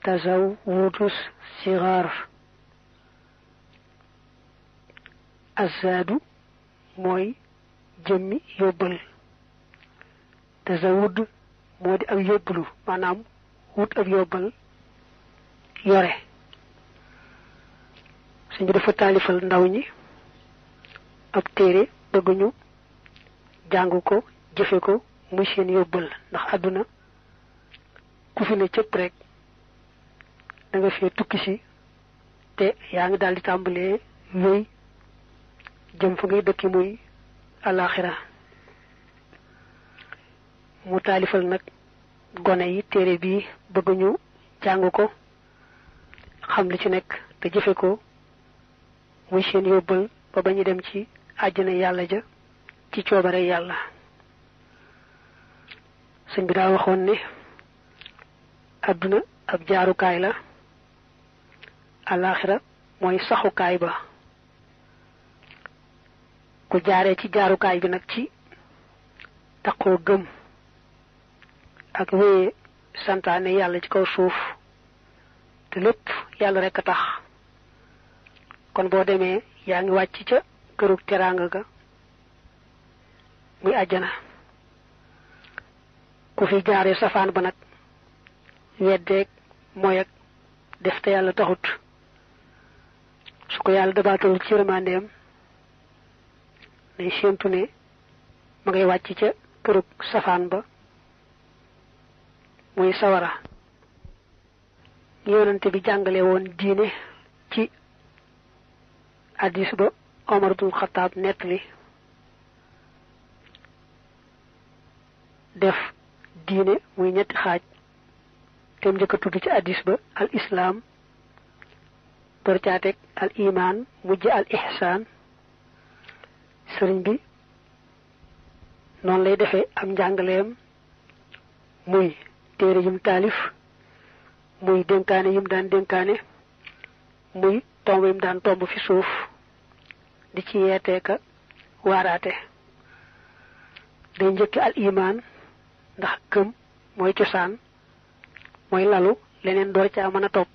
tazawwudus sigaar azadu mooy jëmmi yóbbal tazawud moo di ak yóbbalu maanaam wut ak yóbbal yore suñu dafa taalifal ndaw ñi ab téere bëgguñu jàng ko jëfe ko muy seen yóbbal ndax àdduna ku fi ne cëpp rek da nga fee tukki si te yaa ngi daal di tàmbalee wéy jëm fa ngay dëkki muy alaxira mu taalifal nag gone yi téere bii bëgguñu jàng ko xam li ci nekk te jëfe ko muy seen yóbbal ba ba ñu dem ci àjjana yàlla ja ci coobare yàlla sëñ bi daa waxoon ne àdduna ab jaarukaay la alaxira mooy saxukaay ba ku jaaree ci jaarukaay bi nag ci taqoo gëm ak wéye santaane yàlla ci kaw suuf te lépp yàlla rek a tax kon boo demee yaa ngi wàcc ca kërug teraanga ga muy àjjana ku fi jaaree safaan ba nag weddeeg mooy ak def te yàlla taxut su ko yàlla dabaatal ci yërmandeem day séentu ne ma ngay wàcc ca kërug safaan ba muy sawara yonante bi jàngale woon diine ci hadiis ba Omar ibn Khattab nettali def diine muy ñetti xaaj te mu njëkk a tudd ci hadiis ba al islaam door caa teg al iman mujj al ihsaan sëriñ bi noonu lay defee am njàngaleem muy téere yim taalif muy dénkaane yim daan dénkaane muy tomb yim daan tomb fi suuf di ci yeeteeka waaraate day njëkki al iman ndax gëm mooy cosaan mooy lalu leneen door caa mën a topp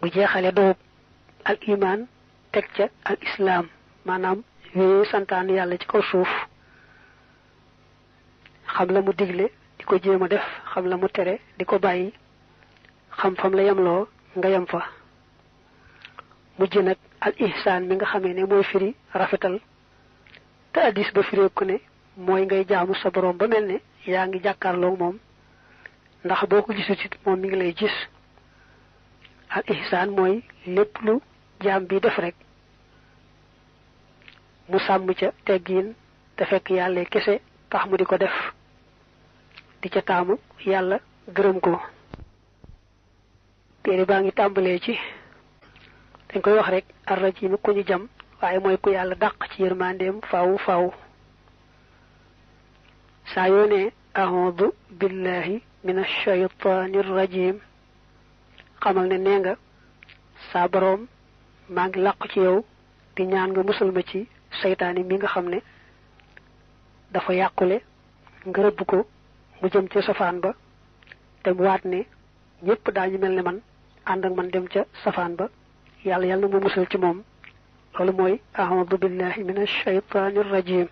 bu jeexale doob al iman teg ca al islaam maanaam wéye santaan yàlla ci kaw suuf xam la mu digle di ko jéem a def xam la mu tere di ko bàyyi xam fam la yemloo nga yem fa mujj nag al ihsaan mi nga xamee ne mooy firi rafetal te addis ba firee ko ne mooy ngay jaamu sa borom ba mel ne yaa ngi jàkkaarloo moom ndax boo ko gisul ci moom mi ngi lay gis al ihsaan mooy lépp lu jaam bi def rek mu sàmm ca teggiin te fekk yàlla kese tax mu di ko def di ca taamu yàlla gërëm ko téere baa ngi tàmbalee ci dañ koy wax rek arrajim ku ñu jam waaye mooy ku yàlla dàq ci yërmandeem faaw faaw saa yoo ne a'uudu billahi minash shaytaanir rajiim xamal ne nee nga saa boroom maa ngi làqu ci yow di ñaan nga musal ma ci seytaane mi nga xam ne dafa yàqule nga rëbb ko mu jëm ca safaan ba te mu waat ne ñépp daañu mel ne man ànd ak man dem ca safaan ba yàlla yàlla na mu musal ci moom loolu mooy a'uudu billahi minash shaytaanir rajiim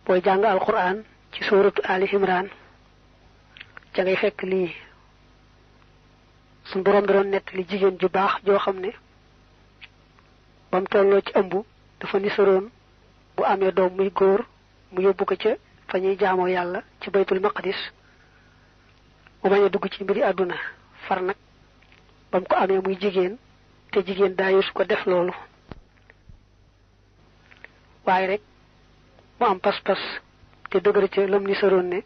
booy jàng alquran ci suuratu ali imran ca ngay fekk lii suñ boroom da doon nettali jigéen ju baax joo xam ne ba mu tolloo ci ëmb dafa nisaroon bu amee doom muy góor mu yóbbu ko ca fa ñuy jaamoo yàlla ci baytul maqdis mu bañ a dugg ci mbiri àdduna far nag ba mu ko amee muy jigéen te jigéen daa su ko def loolu waaye rek mu am pas-pas te dëgër ca lam nisaroon ne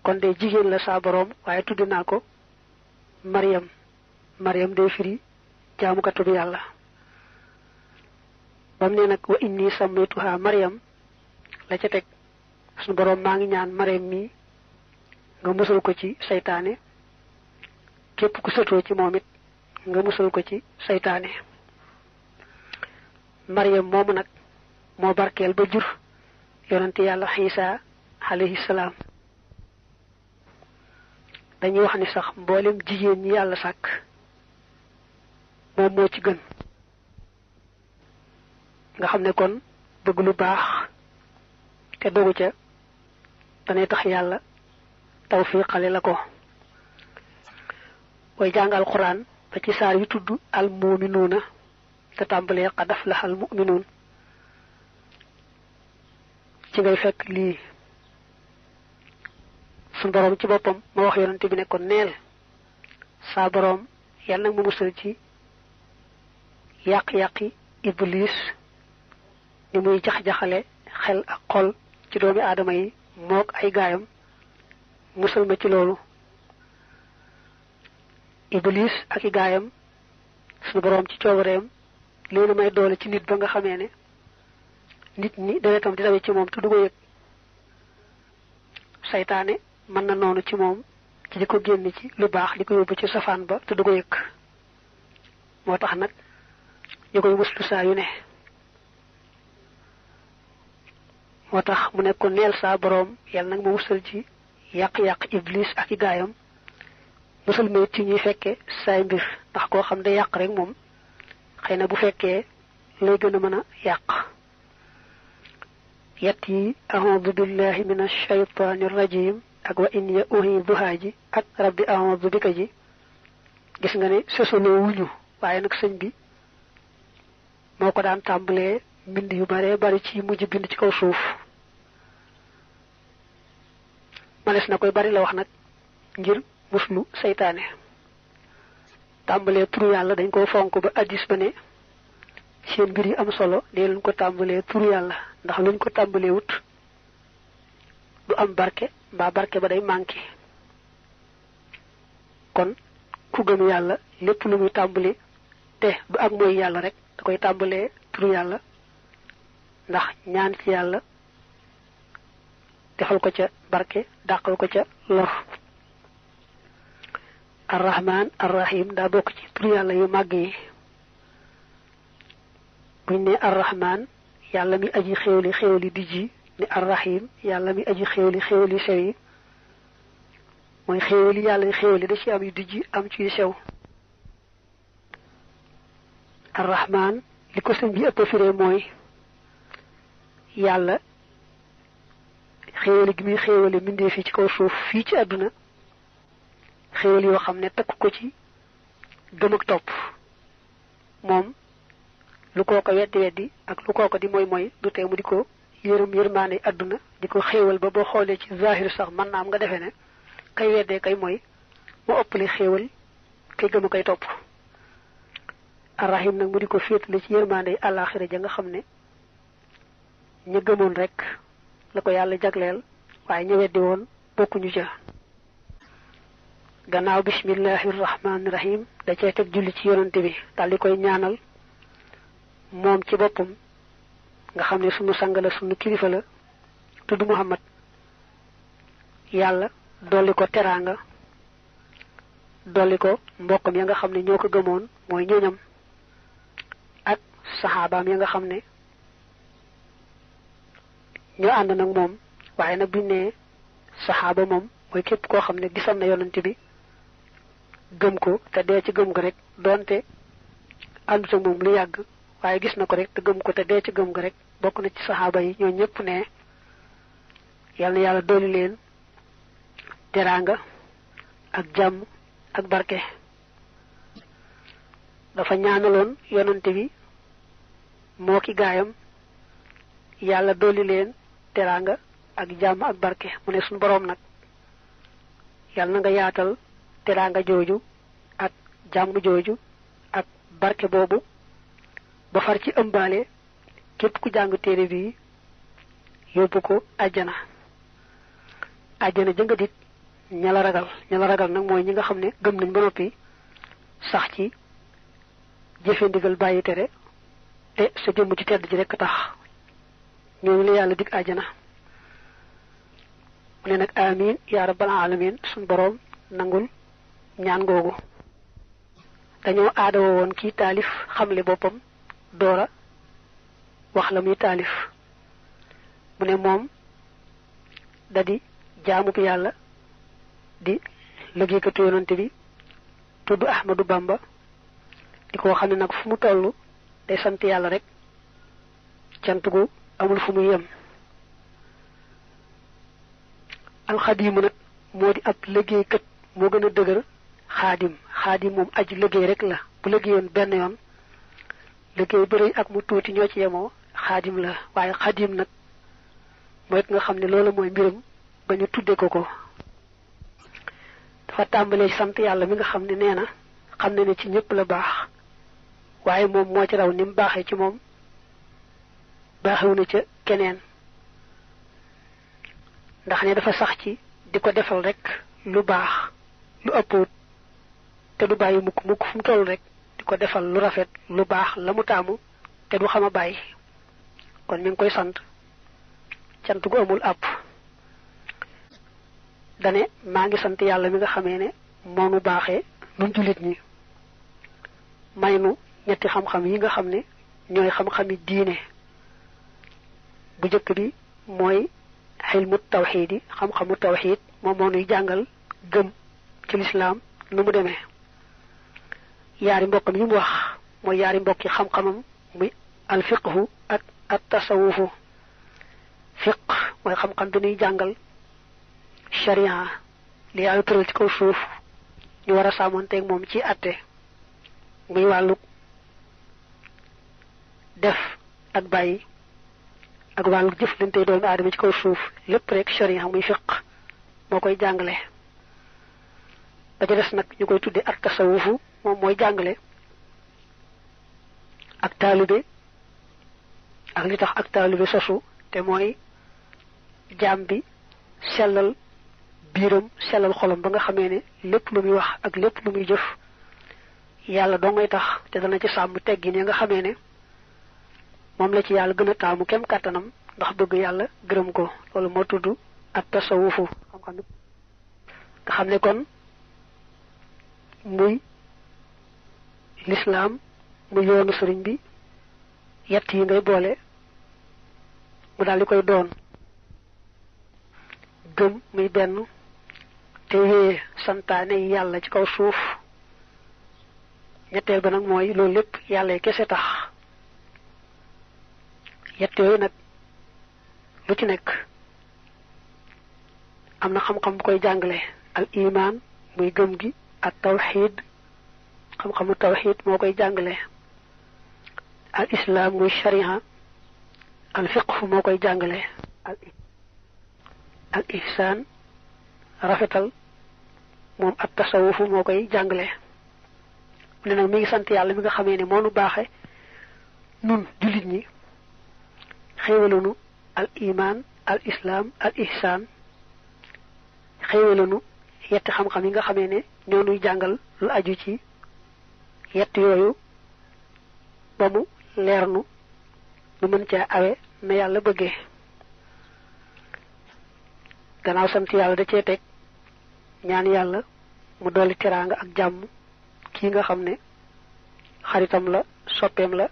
kon de jigéen la saa boroom waaye tudd naa ko Maryam day firi jaamukatu bi yàlla bam ne nag wa inni sammaytuha Maryam la ca teg suñu boroom maa ngi ñaan Maryam mi nga musal ko ci saytaane képp ku sëtoo ci moom it nga musal ko ci saytaane Maryam moomu nag moo barkeel ba jur yonante yàlla Xiisa alayhi salaam. dañuy wax ni sax mboolem jigéen ñi yàlla sàkk moom moo ci gën. nga xam ne kon bëgg lu baax te dogu ca danay tax yàlla tawfiqale la ko. way jàngal Qur'an ba ci saar yu tudd al mu'minuuna te tàmbalee qad aflaha al mu'minuun ci ngay fekk lii. sun borom ci boppam ma wax yonante bi ne ko neel saa borom yàlla nag mu musal ci yàq-yàqi iblis ni muy jax-jaxale xel ak xol ci doomi aadama yi mook ay gaayam musal ma ci loolu. iblis ak i gaayam suñu borom ci coobareem leena may doole ci nit ba nga xamee ne nit ñi deretam di dawe ci moom te du ko yëg. saytaane mën na noonu ci moom ci di ko génn ci lu baax di ko yóbbu ci safaan ba te du ko yëg. moo tax nag ñu koy muslu saa yu ne. moo tax mu ne ko neel saa boroom yàlla nag ma musal ci yàq-yàq iblis ak i gaayam musal ma ci ñuy fekke saay mbir ndax koo xam day yàq rek moom xëy na bu fekkee lay gën a mën a yàq. yett yi a'udhu billahi minash shaytanir rajim ak wa in ya uhiduha ji ak rabbi a'udhu bika ji gis nga ne sosoloo wuñu waaye nag sëñ bi moo ko daan tàmbalee mbind yu bare bari ci mujj bind ci kaw suuf. manes na koy bari la wax nag ngir muslu seytaane. tàmbalee turu yàlla dañ ko fonk ba addis ba ne seen mbir yi am solo dee luñ ko tàmbalee turu yàlla ndax luñ ko tàmbalee wut du am barke mbaa barke ba day manqué. kon ku gëm yàlla lépp lu muy tàmbali te du ak mooy yàlla rek da koy tàmbalee turu yàlla ndax ñaan ci yàlla defal ko ca barke dàqal ko ca lor. arrahman arrahim daa bokk ci turu yàlla yu màgg yi. buñ ne arrahman yàlla mi aji xéewli di ji ni arrahim yàlla mi aji xéewli sew yi mooy xéewali yàlla xéewali da ci am yu dijji am ci yu sew. arrahman li ko sëñ bi ëpp firee mooy yàlla xéewali gi muy xéewali mbindee fii ci kaw suuf fii ci àdduna xéewal yoo xam ne takk ko ci gëm ak topp moom lu kooko weddi ak lu kooko di mooy du tee mu di ko yërmaane àdduna di ko xéewal ba boo xoolee ci zahir sax mën naa am nga defee ne kay weddee kay mooy mu ëppale xéewal kay gëm a koy topp. arrahim nag mu di ko féetale ci yërmaane àllaaxira ja nga xam ne ña gëmoon rek la ko yàlla jagleel waaye ña weddi woon bokkuñu ca. gannaaw bismillahi rahmaani rahim da cee teg julli ci yonante bi daal di koy ñaanal moom ci boppam nga xam ne sunu sang la sunu kilifa la tudd Muhammad yàlla dolli ko teraanga dolli ko mbokkam ya nga xam ne ñoo ko gëmoon mooy ñoñam ak saxaabaam ya nga xam ne ñoo ànd nag moom waaye nag buñ ne saxaaba moom mooy képp koo xam ne gisoon na yonante bi gëm ko te dee ci gëm ko rek doonte àndut ak moom lu yàgg waaye gis na ko rek te gëm ko te dee ci gëm ko rek bokk na ci saxaaba yi ñoo ñëpp ne yal na yàlla dolli leen teraanga ak jàmm ak barke. dafa ñaanaloon yonante bi moo ki gaayam yàlla dolli leen teraanga ak jàmm ak barke mu ne suñu boroom nag yal na nga yaatal teraanga jooju ak jàmm jooju ak barke boobu ba far ci ëmbaale képp ku jàng téere bi yóbbu ko àjjana jënga dit ña la ragal nag mooy ñi nga xam ne gëm nañ ba noppi sax ci jëfe ndigal bàyyi tere te sa jëmm ci tedd ji rekk tax ñooñu la yàlla dig àjjana. mu ne nag amin ya rabbal alamin suñ boroom nangul ñaan googu. dañoo aadawa woon kii taalif xamle boppam doora wax la muy taalif mu ne moom dadi jaamu bi yàlla di liggéeykatu yonante bi tudd Ahmadu Bamba di ko xam ne nag fu mu toll day sant yàlla rek cant gu amul fu mu yem. alxadimu nag moo di ab liggéeykat moo gën a dëgër xaadim moom aji liggéey rek la bu liggéeyoon benn yoon liggéey bëri ak mu tuuti ñoo ci yemoo xaadim la waaye xadim nag mooy nga xam ne loolu mooy mbiram ba ñu tudde ko dafa tàmbalee sant yàlla mi nga xam ne nee na xam ne ci ñëpp la baax waaye moom moo ci raw ni mu baaxee ci moom baaxewu na ca keneen ndax ne dafa sax ci di ko defal rek lu baax lu ëpput te du bàyyi mukk fu mu toll rek di ko defal lu rafet lu baax la mu taamu te du xam a bàyyi kon mi ngi koy sant cant gu amul àpp dane maa ngi sant yàlla mi nga xamee ne moo nu baaxee nun jullit ñi may nu ñetti xam-xam yi nga xam ne ñooy xam-xami diine bu jëkk bi mooy xilmu tawxiid yi xam-xamu tawxiid moom moo nuy jàngal gëm ci lislaam nu mu demee yaari mbokkam yi mu wax mooy yaari mbokki xam-xamam muy alfiqhu ak at tasawufu fiq mooy xam-xam bi nuy jàngal sharia li yàlla tëral ci kaw suuf ñu war a sàmmonteeg moom ci atte muy wàllu def ak bàyyi ak wàllu jëflante doomu aadama ci kaw suuf lépp rek sharia muy fiq moo koy jàngale ba ca des nag ñu koy tudde ak tasawufu moom mooy jàngale ak taalibe ak li tax ak taalibe sosu te mooy jaam bi sellal biiram sellal xolam ba nga xamee ne lépp lu muy wax ak lépp lu muy jëf yàlla doo ngay tax te dana ci sàmm teggin ya nga xamee ne moom la ci yàlla gën a taamu kem kàttanam ndax bëgg yàlla gërëm ko loolu moo tudd ak tasawufu xam-xam nga xam ne kon muy lislaam muy yoonu sëriñ bi yett yi ngay boole mu daal di koy doon gëm muy benn te wéye santaane yi yàlla ci kaw suuf ñetteel ba nag mooy loolu lépp yàlla kese tax yett yooyu nag lu ci nekk am na xam-xam bu koy jàngale al iman muy gëm gi ak tawxiid xam-xamu tawxiid moo koy jàngale al islam muy sharia al fiqh moo koy jàngale al ihsaan rafetal moom ak tasawufu moo koy jàngale ne nag mi ngi sant yàlla mi nga xamee ne moo nu baaxe nun jullit ñi xéewalunu al iman al islam al ihsaan xéewalunu yetti xam-xam yi nga xamee ne ñoo nuy jàngal lu aju ci yett yooyu ba mu leer nu mën caa awe na yàlla bëggee gannaaw sant yàlla da cee teg ñaan yàlla mu dolli teraanga ak jàmm kii nga xam ne xaritam la soppeem la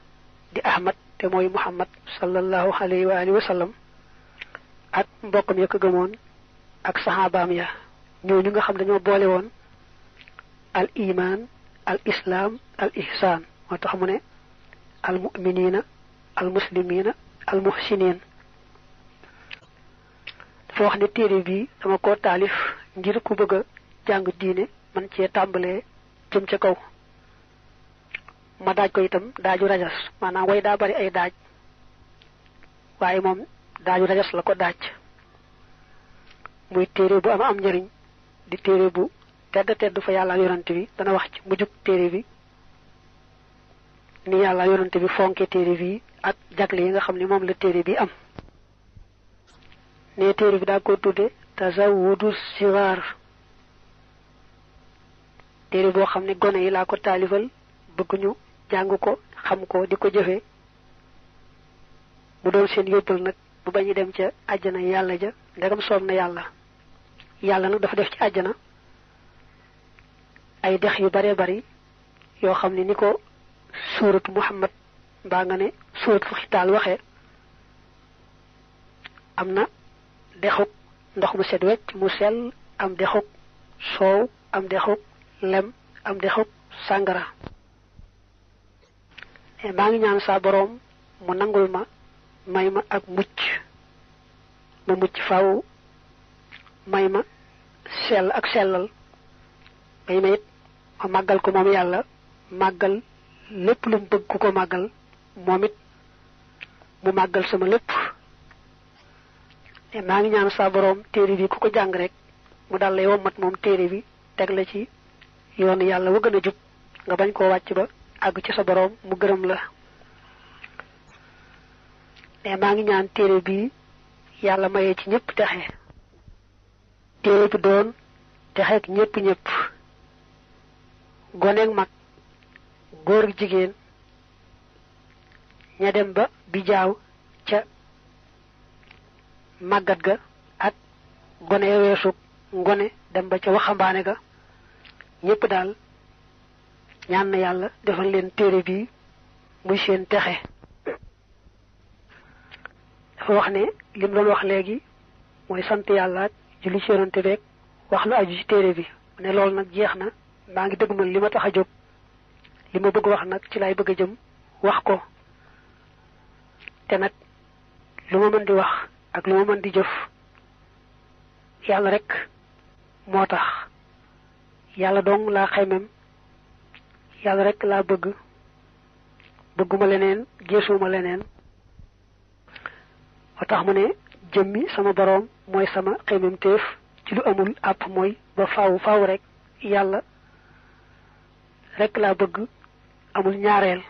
di Ahmad te mooy Muhammad sallallahu alayhi wa alihi wa sallam ak mbokkam ya ko gëmoon ak saxaabaam ya ñooñu nga xam dañoo boole woon al iman al islam al ihsaan moo tax mu ne al mu'minina al muslimina al muhsinin dafa wax ne téere bi dama ko taalif ngir ku bëgg a jàng diine man cee tàmbalee jëm ca kaw ma daaj ko itam daaju rajas maanaam way daa bari ay daaj waaye moom daaju rajas la ko daaj muy téere bu am njëriñ di téere bu tedd fa yàlla yonante bi dana wax ci mujjug téere bi ni yàlla yonante bi fonke téere bi ak jagle yi nga xam ne moom la téere bi am ne téere bi daa ko tudde tazawudu sigaar téere boo xam ne gone yi laa ko taalifal bëgg ñu jàng ko xam ko di ko jëfe mu doon seen yóbbal nag bu bañu dem ca àjjana yàlla ja ndegam soob na yàlla nag dafa def ci àjjana ay dex yu bare bari yoo xam ne ni ko suuratu Muhammad mbaa nga ne suuratu Xitaal waxe am na dexuk ndox mu set wecc mu sell am dexuk soow am dexuk lem am dexuk sàngara maa ngi ñaan saa boroom mu nangul ma may ma ak mucc ma mucc faaw may ma sell ak sellal may ma it ma màggal ko moom yàlla màggal lépp lu mu bëgg ku ko màggal moom it mu màggal sama lépp maa ngi ñaan saa boroom téere bi ku ko jàng rek mu dal lay wommat moom téere bi teg la ci yoonu yàlla wa gën a jub nga bañ koo wàcc ba àgg ci sa boroom mu gërëm la maa ngi ñaan téere bi yàlla mayee ci ñëpp texe téere bi doon texeek ñëpp goneeg mag góor ak jigéen ña dem ba bi jaaw ca màggat ga ak gone weesu ngone dem ba ca waxambaane ga ñëpp daal ñaan na yàlla defal leen téere bi muy seen texe dafa wax ne lim doon wax léegi mooy sant yàlla ak julli ci yonante beeg wax lu aju ci téere bi ne loolu nag jeex na maa ngi dëgg man li ma tax a jóg li ma bëgg wax nag ci lay bëgg a jëm wax ko te nag lu ma mën di wax ak lu ma mën di jëf yàlla rek moo tax yàlla dong laa xaymem yàlla rek laa bëgguma leneen geesuma leneen moo tax mu ne jëmmi sama boroom mooy sama xaymem téef ci lu amul àpp mooy ba faaw rek yàlla rek laa bëgg amul ñaareel